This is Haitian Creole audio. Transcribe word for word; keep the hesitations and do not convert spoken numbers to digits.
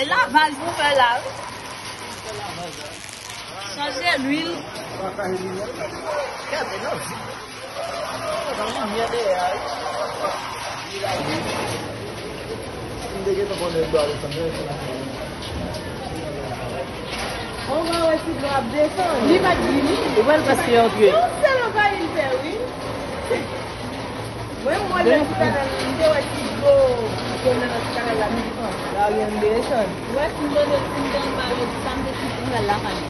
E lavaj pou fè la, wi. Chanje lwil. Ou pa wè si dlo ap desann? Li pa t vini. Ou wè l prèske antre. Se yon sèl anvayi l fè, wi. Mwen, mwen, lè ti kanal, m te wè ti dlo, ti kanal la, m di, "Oh, la, yon desann." Ou wè, si m tande, si m tande mal, sa m te sou kanal la, pa gen.